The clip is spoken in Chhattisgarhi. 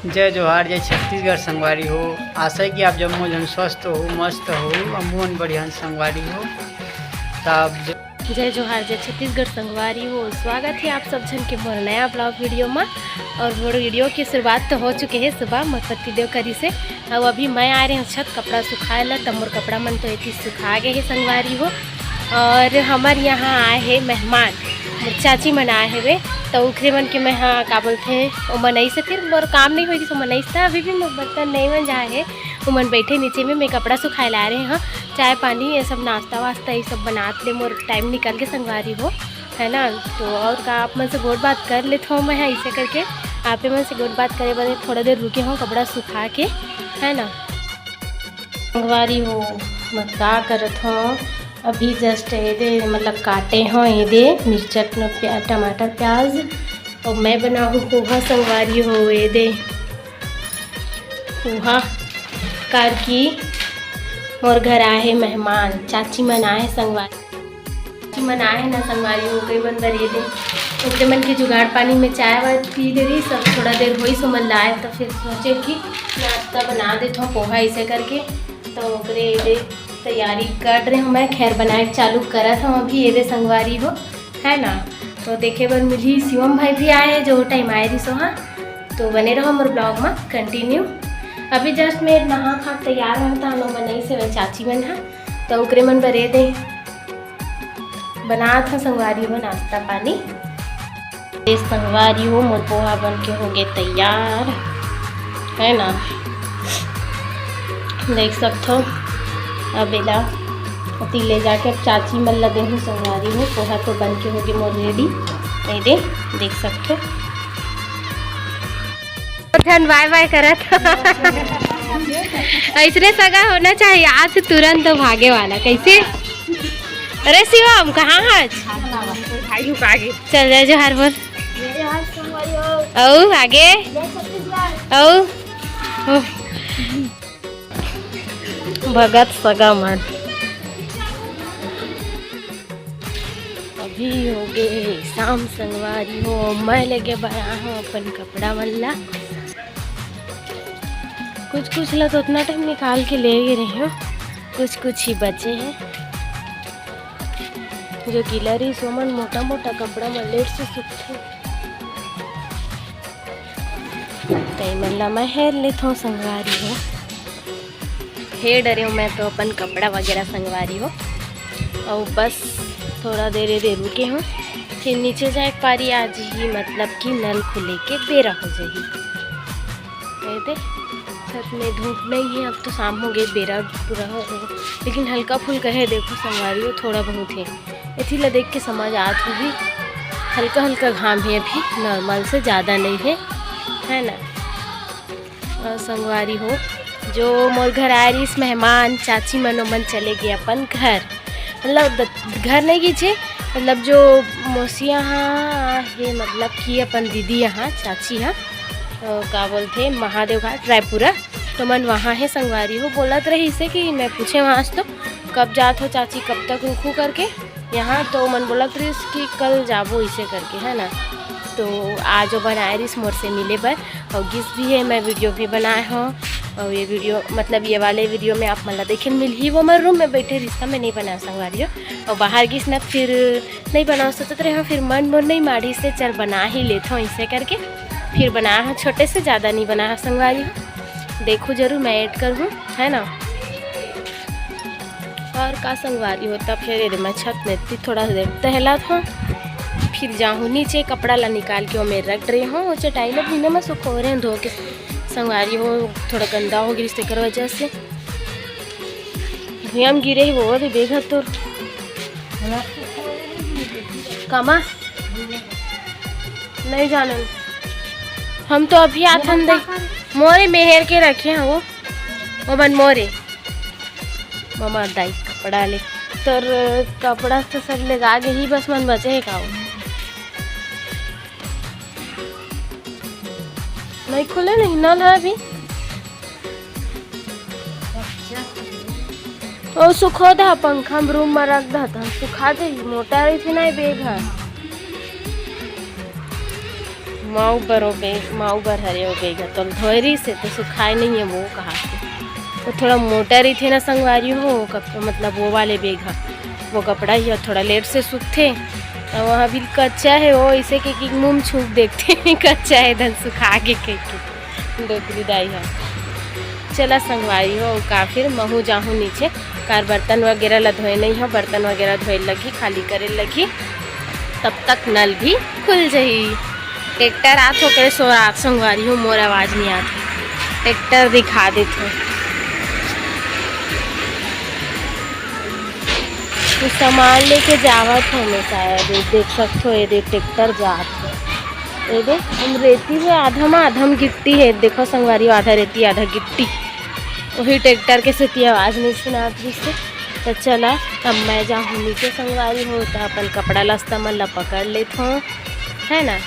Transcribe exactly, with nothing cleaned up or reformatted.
जय जोहार, जय छत्तीसगढ़ संगवारी हो। आशा है कि आप जम्मो झन स्वस्थ हो, मस्त हो, अउ मोन बढ़िया संगवारी हो। तब जय जोहार, जय छत्तीसगढ़ संगवारी हो। स्वागत है आप सब झन के मोर नया ब्लॉग वीडियो में। और मोर वीडियो की शुरुआत तो हो चुके है सुबह मोर पति देव करी से। अब अभी मैं आ रहे हूँ छत कपड़ा सुखाए ला, तब मोर कपड़ा मन तो एती सुखा गए है संगवारी हो। और हमर यहाँ आए है मेहमान, मोर चाची मन आए हवे, तो उखरे मन के मैं, हाँ, का बोलथे, ओमन ऐसे फिर मोर काम नहीं होगी, ओमन ऐसे अभी भी मोर बर्तन नहीं मंजा है। ओमन बैठे नीचे में, मैं कपड़ा सुखाए ला रहे हैं, चाय पानी ये सब, नाश्ता वास्ता ये सब बनात ले मोर टाइम निकल के संगवारी हो, है ना। तो और का, आप मन से गोठ बात कर लेत हूँ मैं, हाँ, ऐसे करके आप मन से गोठ बात करे बर थोड़ा देर रुके हूँ कपड़ा सुखा के, है ना। संगवारी हो, मैं का करत हूँ, अभी जस्ट ये दे, मतलब काटे हूँ ये दे मिर्चा, प्या-, टमाटर, प्याज, और मैं बनाहूँ पोहा संगवारी हो। ये दे पोहा, कार की मोर घर आए हे मेहमान, चाची मन आए हे संगवारी, चाची मन आए हे ना संगवारी हो, ओकरे मन बर ये दे, ओकरे मन के जुगाड़ पानी में चाय वाय पी ले रही सब, थोड़ा देर होइस ओमन लाए, तो फिर सोचे कि नाश्ता बना देत हूँ पोहा ऐसे करके, तो ओकरे ये दे तैयारी कर रहे हूँ मैं, खैर बनाए चालू करत हूँ अभी ये दे संगवारी हो, है ना। तो देखे बर मिली शिवम भाई भी आए हैं जो टाइम आए रही सो, हाँ। तो बने रहो मोर ब्लॉग में कंटिन्यू। अभी जस्ट मैं नहा खा के तैयार होता हूँ, बनाई से वह चाची मन हा, तो ओकरे मन बरे दे बनात ह संगवारी हो नाश्ता पानी। ये संगवारी हो मोर पोहा बन के हो गए तैयार, है ना, देख सकथो। अब एला अति ले जाके अब चाची मन ला देहूँ संगवारी हो। पोहा तो बन के हो गए मोर रेडी, ये दे देख सकथो। धन बाय बाय करत। ऐसने सगा होना चाहिए, आज से तुरंत भागे वाला। कैसे? अरे शिवम, कहाँ है आज? भाई लुका गए। चल जय जोहार बोल। अउ आगे? अउ? भगत सगा मन। अभी हो गए शाम संगवारी हो, मैं लेके बया हूँ अपन कपड़ा मन ला। कुछ कुछ ला तो उतना टाइम निकाल के ले गए रहे हो, कुछ कुछ ही बचे हैं। जो गीला रही सोमन मोटा मोटा कपड़ा मन लेट से सूखथे। तई मन ला मैं हेर लेथों संगवारी हो। हेर डरे हूँ मैं तो अपन कपड़ा वगैरह संगवारी हो। और बस थोड़ा देर दे रुके हूँ, फिर नीचे जाए पारी आज ही, मतलब कि नल खुले के बेरा हो जाही। ये दे, छत में धूप नहीं है, अब तो शाम हो गई, बेरा पूरा हो गया, लेकिन हल्का फुल्का है। देखो संगवारी हो, थोड़ा बहुत है, इसी ला देख के समझ आत होही, हल्का हल्का घाम है अभी, नॉर्मल से ज़्यादा नहीं है, है ना। और संगवारी हो, जो मोर घर आए रहिस मेहमान, चाची मन, ओमन चले गए अपन घर, मतलब द-, घर नहीं गिसे, मतलब जो मौसी यहाँ है, मतलब कि अपन दीदी यहाँ, चाची यहाँ, अ, का बोलथे, महादेव घाट रायपुरा, तो मन वहाँ है संगवारी हो। बोलत रहिसे कि मैं पूछे वहाँ से तो कब जात हो चाची, कब तक रुकू करके यहाँ, तो मन बोलत रहिस कि कल जाबो इसे करके, है ना। तो आज वो बनाए रहिस मोर से मिले बर, और गिस भी है, मैं वीडियो भी बनाए हूँ। और ये वीडियो, मतलब ये वाले वीडियो में आप मन ला देखे मिलही, वो मैं रूम में बैठे रहिस, मैं नहीं बनाया संगवारी हो। और बाहर गिस ना, फिर नहीं बनाओ सोचत रहे हो, फिर मन मोर नहीं माढ़िस, चल बना ही लेथों इसे करके। फिर बनाया है छोटे से, ज़्यादा नहीं बनाया संगवारी हो, देखो जरूर मैं ऐड करूँ, है ना। और का संगवारी हो, तब फिर ये दे मैं छत में थी, थोड़ा देर टहलाथों, फिर जाहूँ नीचे, कपड़ा ला निकाल के वो मैं रख रही हूँ, वो चटाई ला भुइयां में सुखो रहे हैं धो के संगवारी हो, थोड़ा गंदा हो गया तेकर वजह से। भुइयां में गिरे ही वो दे बेघर तोर कामा नहीं जानन। हम तो अभी आथन दे, मोरे मेहर के रखे हैं वो, वो बन मोरे। ममा दाई कपड़ा ले, तोर कपड़ा तो सब ले गा गई, बस मन बचे है का वो? नहीं खुले नहीं, नल है अभी। ओ सुखो दा पंखा में रूम में रख दा था, सुखा जाई, मोटा रही थी ना ये बेग है। माऊ बर ओ bag, माऊ बर हरे ओ bag ह, तो धोए रहिस हे, तो सुखाए नहीं है वो कहा के। वो थोड़ा मोटा रहिथे ना संगवारी हो, वो कप-, मतलब वो वाले bag ह, वो कपड़ा ही ह, थोड़ा late से सूखथे। तो वो अभी कच्चा है, वो इसे के कि मुंह छू के देखथे, कच्चा है, धन सुखा के कह के डोकरी दाई ह। चला संगवारी हो, का फिर महू जाहूँ नीचे, कार बर्तन वगैरह ला धोए नहीं हो, बर्तन वगैरह धोए लगही, खाली करे लगही, तब तक नल भी खुल जही। ट्रैक्टर आत हो करे सोरात संगवारी हो, मोर आवाज नहीं आत। ट्रैक्टर दिखा देत हो। कुछ सामान लेके जावत हो मैं शायद, ये देख सकत हो, ये दे ट्रैक्टर जात हो। ये दे, हम रेती है, आधा में आधा में गिट्टी है। देखो संगवारी, आधा रेती, आधा गिट्टी। वही ट्रैक्टर के सेती आवाज नहीं सुनात रहिस हे। तो चला, अब मैं जाहूँ नीचे संगवारी हो, तो अपन कपड़ा लस्ता मन ला पकड़ लेत हो, है ना।